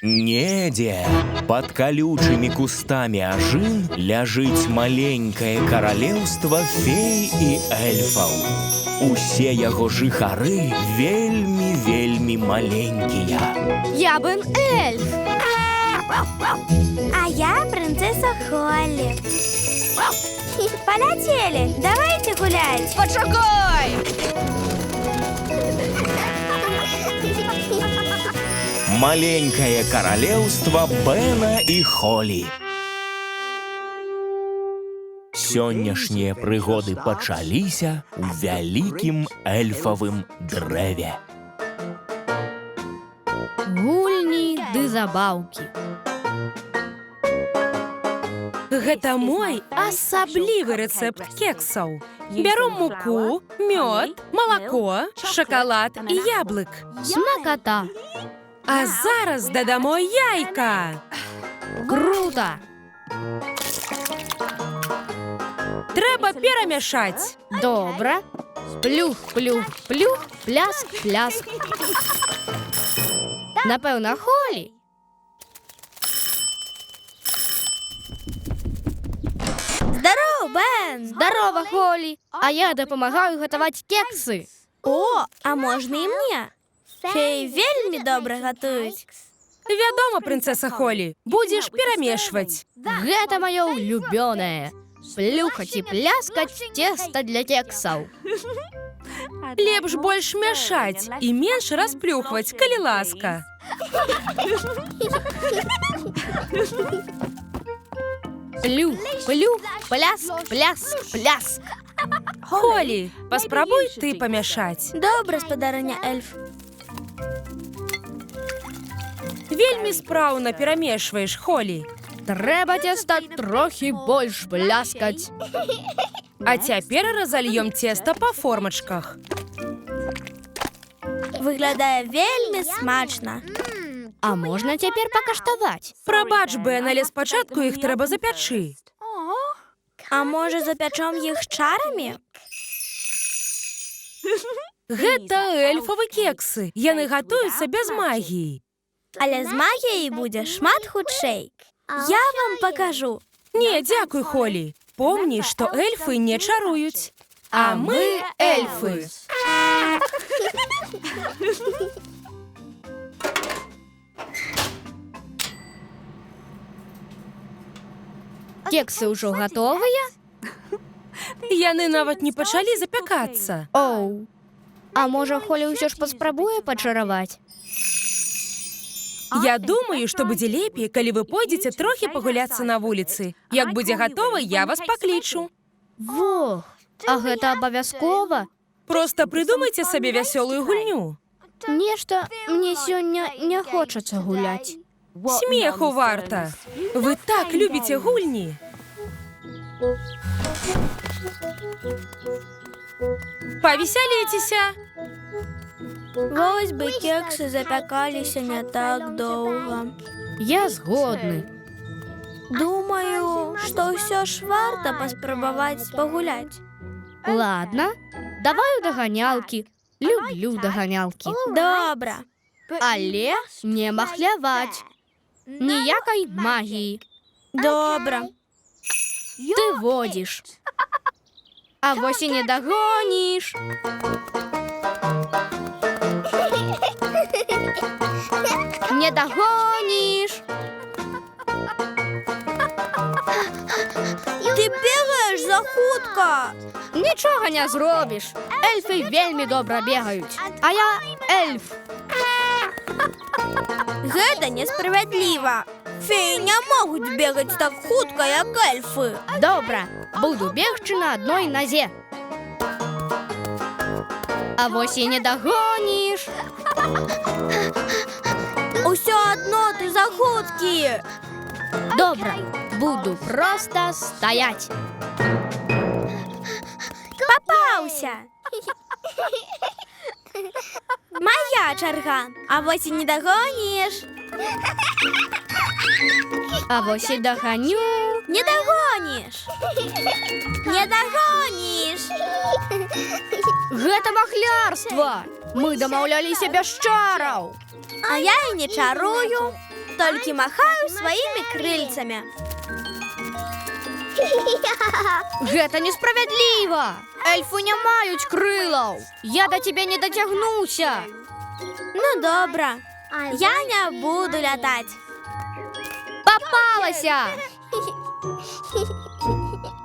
Недзе пад калючымі кустамі ажын ляжыць маленькае каралеўства фей і эльфаў. Усе яго жыхары вельмі, вельмі маленькія. Я Бен Эльф. А я прынцэса Холли. Паляцелі, давайце гуляць. Пачакай! Маленькае каралеўства Бена і Холі. Сённяшнія прыгоды пачаліся ў вялікім эльфавым дрэве. Гульні ды забаўкі. Гэта мой асаблівы рэцэпт кексаў. Бяром муку, мёд, малако, шакалад і яблык. Смаката. А зараз дадамо яйка. Крута. Трэба перамяшаць. Добра. Плюх, плюх, плюх, пляск, пляск. Напэўна, Холі. Здароў, Бен! Здарова, Холі. А я дапамагаю гатаваць кексы. О, а можна і мне? Феі вельмі добра гатуюць. Вядома, прынцэса Холі, будзеш перамешваць. Гэта маё улюбёнае. Плюхаць і пляскаць цеста для кексаў. Лепш больш мяшаць і менш расплюхваць, калі ласка. Плюх, плюх, пляск, пляск, пляск. Холі, паспрабуй ты памяшаць. Добра, спадарыня эльф. Вельмі спраўна перамешваеш, Холі. Трэба цеста трохі больш пляскаць. А цяпер разальём цеста па формачках. Выглядае вельмі смачна. А можна цяпер пакаштаваць? Прабач, Бен, але спачатку іх трэба запячы. А можа, запячом іх чарамі? Гэта эльфавы кексы. Яны гатуюцца без магіі. Але з магіяй будзе шмат хутчэй. Я вам пакажу. Не, дзякуй, Холі. Помні, што эльфы не чаруюць. А мы эльфы. Кексы ўжо гатовыя? Яны нават не пачалі запякацца. Оу. А можа, Холі ўсё ж паспрабуе пачараваць? Я думаю, што будзе лепей, калі вы пойдзеце трохі пагуляцца на вуліцы. Як будзе гатова, я вас паклічу. Вох, а гэта абавязкова? Проста прыдумайце сабе вясёлую гульню. Нешта мне сёння не хочацца гуляць. Смеху варта. Вы так любіце гульні. Павесяліцеся. Вось бы кексы запякаліся не так доўга. Я згодны. Думаю, што ўсё ж варта паспрабаваць пагуляць. Ладно, давай у даганялкі. Люблю даганялкі. Добра. Але не махляваць. Ніякай магіі. Добра. Ты водзіш. А вось і не дагоніш. Не дагоніш. Ты бегаеш захутка. Нічога не зробіш. Эльфы вельмі добра бегаюць. А я эльф. Гэта несправядліва. Феі не могуць бегаць так хутка, як эльфы. Добра, буду бегчы на адной назе. А вось і не дагоніш. Усё адно ты захуткі. Добра, буду проста стаяць. Папаўся. Мая чарга. А вось і не дагоніш. А вось і даганю. Не дагоніш. Не дагоніш. Гэта махлярства! Мы дамаўляліся без чараў. А я і не чарую, толькі махаю сваімі крыльцамі. Гэта несправядліва! Эльфы не маюць крылаў. Я да цябе не дацягнуся. Ну добра, я не буду лятаць. Папалася!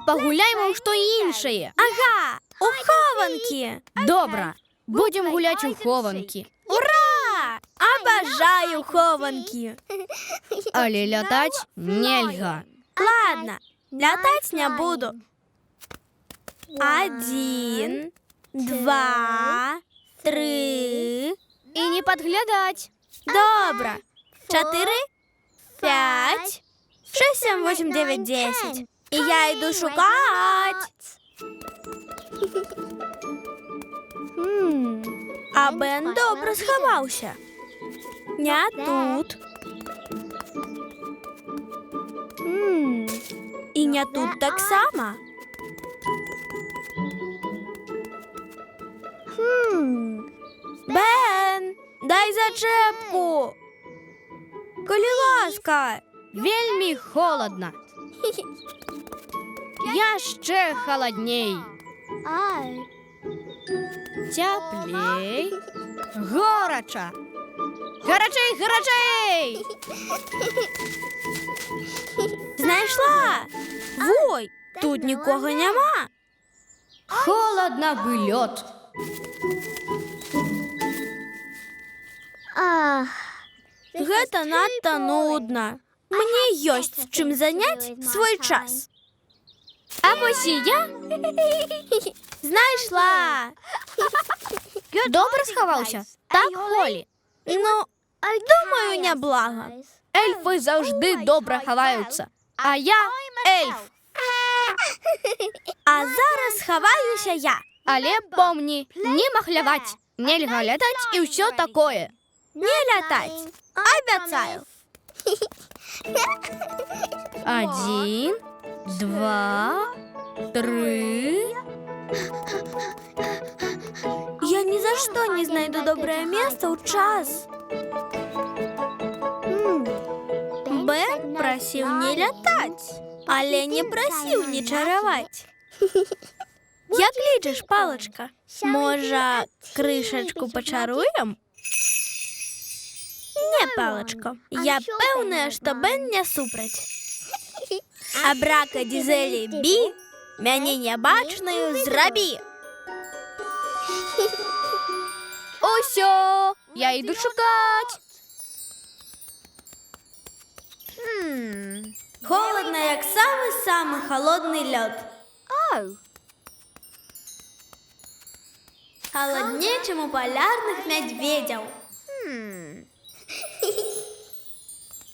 Пагуляймо ў што іншае. Ага, у хованкі. Добра, будзем гуляць у хованкі. Ура! Абажаю хованкі. Але лятаць нельга. Ладно, лятаць не буду. Адзін, два, тры. І не падглядаць. Добра. Чатыры, пяць, шэсць, сем, восем, дзевяць, 10. І я іду шукаць. А Бен добра схаваўся. Не тут. І не тут таксама. Бен, дай зачэпку. Калі ласка. Вельмі холадна. Яшчэ халадней. Цяплей. Горача. Гарачэй, гарачэй! Знайшла. Вой, тут нікога няма. Холадна бы лёд. Гэта надта нудна. Мне ёсць чым заняць свой час. А вось і я. Знайшла. Добра схаваўся. Так, Холі. Ну, думаю, няблага. Эльфы заўжды добра хаваюцца. А я эльф. А зараз хаваюся я. Але помні, не махляваць, нельга лятаць і ўсё такое. Не лятаць. Абяцаю. Адзін, два, тры. Я ні за што не знайду добрае месца ў час. Бен прасіў не лятаць, але не прасіў не чараваць. Як лічыш, Палачка? Можа, крышачку пачаруем? Не, Палачка. Я пэўная, што Бен не супраць. Абрака дізелі бі, мяне нябачную зрабі. Усё, я іду шукаць. Холадна, як самы-самы халодны лёд. Халадней, чым у палярных мядзведзяў.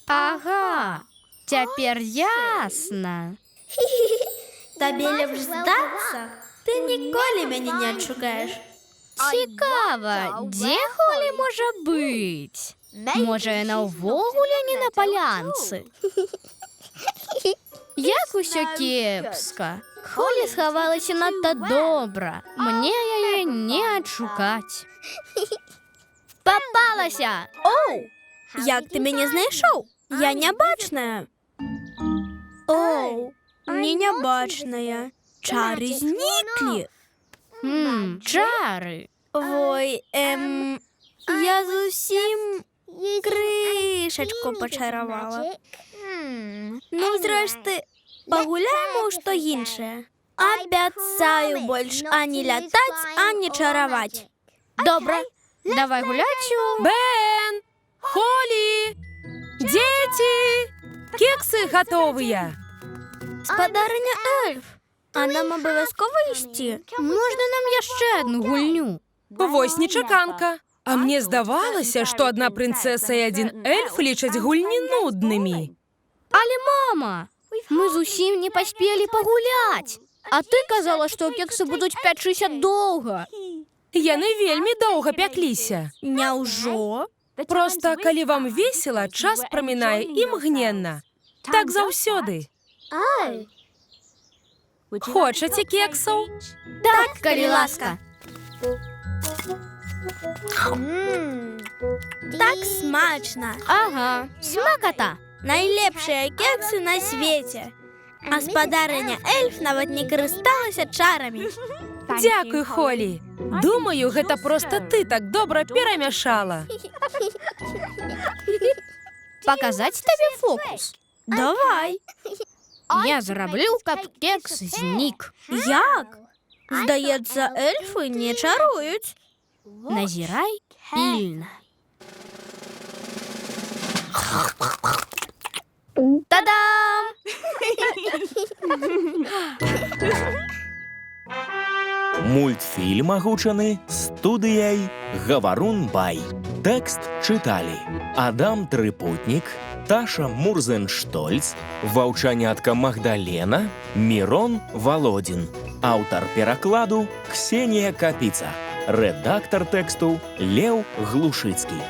Ага, цяпер ясна. Табе лепш здацца, ты ніколі мяне не адшукаеш. Цікава, дзе Холі можа быць? Можа, яна ўвогуле не на палянцы? Як усё кепска. Холі схавалася надта добра. Мне яе не адшукаць. Папалася! Оу, як ты мяне знайшоў? Я нябачная. Оу, не нябачная. Чары зніклі. Чары. Вой, я зусім крышачку пачаравала. Ну, зрэшты, пагуляем у што іншае. Абяцаю больш ані лятаць, ані чараваць. Добра, давай гуляць у... Бен! Холі! Дзеці! Кексы гатовыя! Спадарыня эльф, а нам абавязкова ісці? Можна нам яшчэ адну гульню? Вось нечаканка. А мне здавалася, што адна прынцэса і адзін эльф лічаць гульні нуднымі. Але, мама, мы зусім не паспелі пагуляць. А ты казала, што кексы будуць пячыся доўга. Яны вельмі доўга пякліся. Няўжо? Проста, калі вам весела, час прамінае імгненна. Так заўсёды. Хочаце кексаў? Так, калі ласка. Так смачна. Ага, смаката. Найлепшыя кексы на свеце. А спадарыня эльф нават не карысталася чарамі. Дзякуй, Холі. Думаю, гэта проста ты так добра перамяшала. Паказаць табе фокус. Давай. Я зраблю, каб кекс знік. Як? Здаецца, эльфы не чаруюць. Назірай пільна. Та-дам! Мультфільм агучаны студыяй Гаварун Бай. Тэкст чыталі Адам Трыпутнік, Таша Мурзенштольц, Ваўчанятка Магдалена, Мірон Валодзін. Аўтар перакладу Ксенія Капіца. Рэдактар тэксту Леў Глушыцкі.